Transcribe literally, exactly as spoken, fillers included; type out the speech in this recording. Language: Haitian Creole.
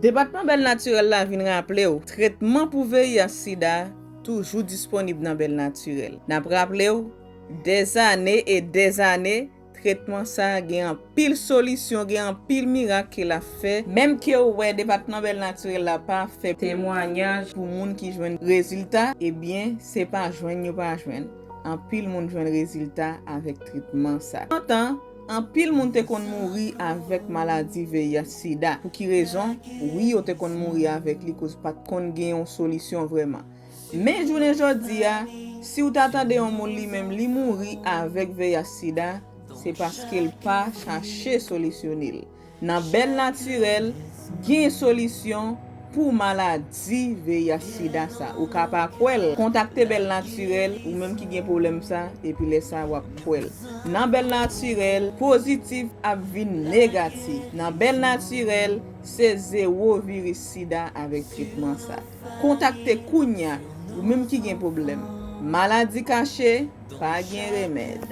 Depatman Bèl Natirèl la vin raple w, tretman pou V I H sida toujou disponib nan Bèl Natirèl. N ap raple w, dèzane e dèzane, tretman sa a gen anpil solisyon, gen anpil mirak ke l ap fè. Menm ke w wè Depatman Bèl Natirèl la pa fè temwayaj pou moun ki jwenn rezilta, ebyen, se pa jwenn yo pa jwenn. Anpil moun jwenn rezilta avèk tretman sa. Lontan, anpil moun te konn mouri avèk maladi V I H sida. Pou ki rezon? Wi, yo te konn mouri avèk li koz pa t konn gen yon solisyon vrèman. Men jounen jodi a, si w ta tande yon moun li menm li mouri avèk V I H sida, se paske l pa chache solisyone l. Nan Bèl Natirèl, gen solisyon pou maladi V I H sida sa. Ou ka pa kwè l. Kontakte Bèl Natirèl, ou menm ki gen pwoblèm sa, epi lè sa w ap kwè l. Nan Bèl Natirèl, pozitif ap vin negatif. Nan Bèl Natirèl, se zewo viris sida avèk tretman sa. Kontakte kounya, ou menm ki gen pwoblèm. Maladi kache, pa gen remèd.